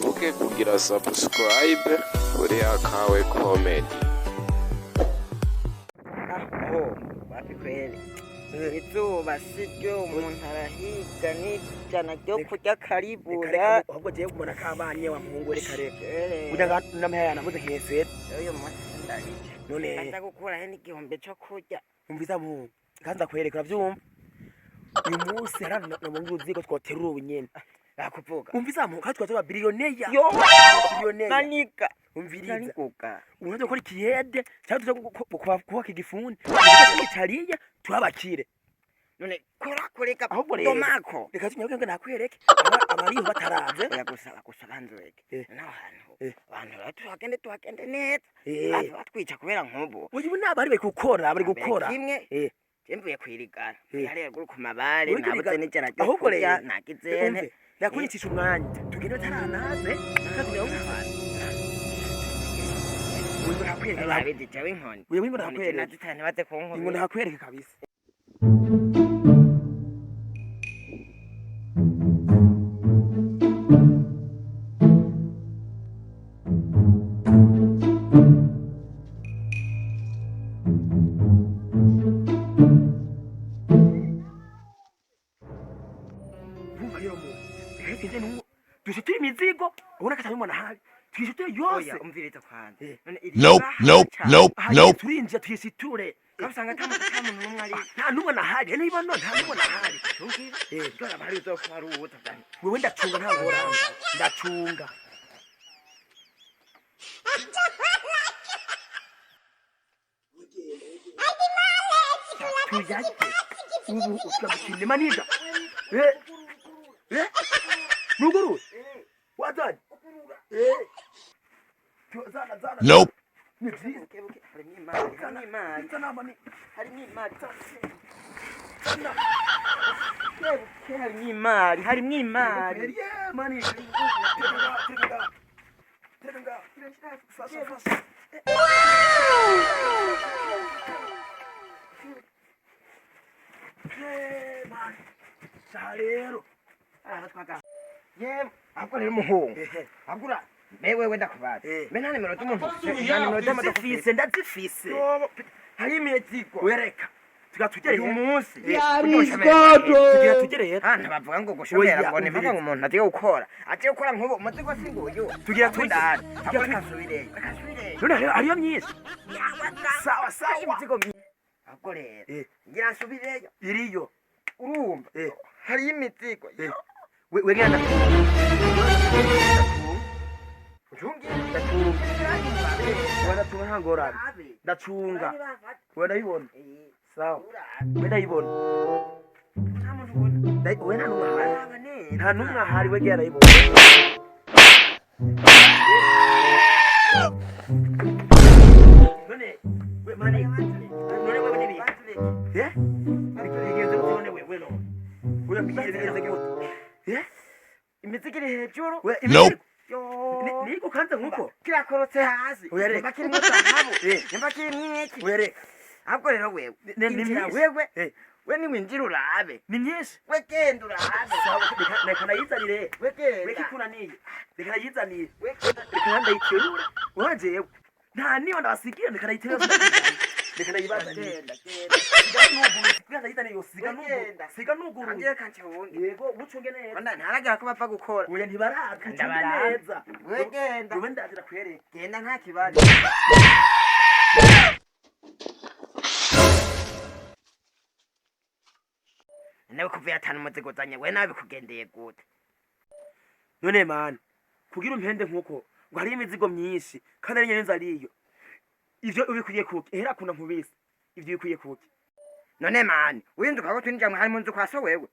Wibuke kugira subscribe kuri Akawe Comedy. Aho wapi kweli, izuba siryo, umuntu arahiga n'ijana ryo kurya karibura. Ahubwo jewe mbona kabanye wa muhungu, reka reka. Kweli. Burya nga n'amahera yanabuze nkesera. Uyu munsi ndarica. None aza gukuraho n'igihumbi co kurya. Umviza muhungu, kandi ndakwereka, uravyumva, uyu munsi hari nabonye uzi ko twoterura ubu nyene. Bakuvuga. Umviza muhungu, kandi twatoba biliyoneri. Yo. Biliyoneri. Maniga. Umviriza. Narigoga. Ubu gukora ikiyede cyangwa tuza kubaka igifundi itariya turabakire. None kora kureka. Ahubwo rero domako. Reka tunyabwenge nakwereke abariho bataraze. Oya, gusa gusa banzureke. Naho hantu abantu rero tuhagende, tuhagende neza. Abantu batwica kubera nk'ubu. Ubu nabari bari gukora, bari gukora. Kimwe. Je mvuye kwirigara. Hariya ruguru ku mabare. Uri nabuze kwirigara? n'ijana ryo Ahubwo kurya rero, nagizene. Umve, ndakwicisha umwanya tugende bataranaze. Urabizi jewe inkoni. Wewe ngo Inkoni nakwereka. nazitana ntibaze kunkubita. Ngo nakwereke kabisa. Urumva rero mu reka tugende n'ubu dushiture imizigo, ubona ko atabibona habi, tuyishiture yose. Oya, umviriza kwanza. None iri Nope, saha nope, cane. nope, Aha nope. turinjira tuyishiture. Aho usanga ata muntu n'umwe ari. Nta n'umwe nahari, niba none nta n'umwe nahari. Dore abahari uzokuba ari uwuta vyane. Wewe ndacunga, nta ngorane, ndacunga. Tuyarye ubu ushobora maniga. Eh eh, nuguru wazanye, eh, zana zana. Nope. Ni byiza. Buke buke, harimwo imari, harimwo imari. Zana mani. Harimwo imari. Zana. Buke buke, harimwo imari, harimwo imari. Yeah, mani. Tereka tereka tereka. Fasha fasha. Eh, mani. Saha rero. Aha twaga. Yemwe, ahubwo rero umuhungu. Ahubwo mbe wewe ndakubaza. Mbe nta nimero z'umuntu ufise, nta nimero z'amadoka ufise? Ndazifise, ndazifise. Hari imizigo. Wereka. Tugira tugere Uyu munsi. Tugira tugere hera. Ah, ntibavuga ngo gushomera Oya, ngo ntibavuga ngo umuntu agiye gukora. Agiye gukora nk'ubu umuzigo si nguyu. Tugira tujye. Ndani. Tugira Ahubwo reka nsubireyo. Reka nsubireyo. None hariyo myinshi. Sawa sawa. Imizigo myinshi. Ahubwo rero ngira nsubireyo. Iriyo. Urumva? Hariyo imizigo. We we ngenda. Ncungire. Ndacunga. We ndacunga nta ngorane. Ndacunga. We ndayibona. Sawa. We ndayibona. We nta n'umwe ahari. Nta n'umwe ahari, we ngenda ndayibona. None we mani. None wewe nibi. Eh? Bigenze gute none wewe no? We bigenze gute? Eh? Imizigo iri hejuru. We Nope. Yo. Niko kanze nkuko. Kirakorotse hasi. Oya, reka. Nimba kirimo zahabu. Nimba kirimo iki. Oya, reka. Ahubwo rero wewe. Ni Injira myinshi. wewe. We niwinjira urabe. Ni myinshi. We genda urabe. Sawa, reka reka nayizanire. We genda. Reka ikunaniye. Reka nayizanire. We genda. Reka ndayiterura. Wanje nta niyo ndabasigira, reka ndayiterura. Reka ndayibazanire. Genda genda. Siga nuguru, siga ndayizanire yo, siga nuguru. Genda. Siga nuguru. Kanjye kanje wundi. Yego, ucunge neza. Onda ntaragira ko bapfa gukora. Oya, ntibaraza, ucunge Ndabaraba. neza. We genda. Wewe ndazira kwereka. Genda nta kibazo. Nawe kuva yatanu umuzigo uzanye, we nawe bikugendeye gute? None mani, kugira umpende nkuko ngo hariyo imizigo myinshi kandi ari nyenzi ariyo. Ivyo ubikwiye kuki? Ehera kuna nkubise. Ivyo ubikwiye kuki? None mani, winzu kwa twinjira hari mu nzu kwa so wewe.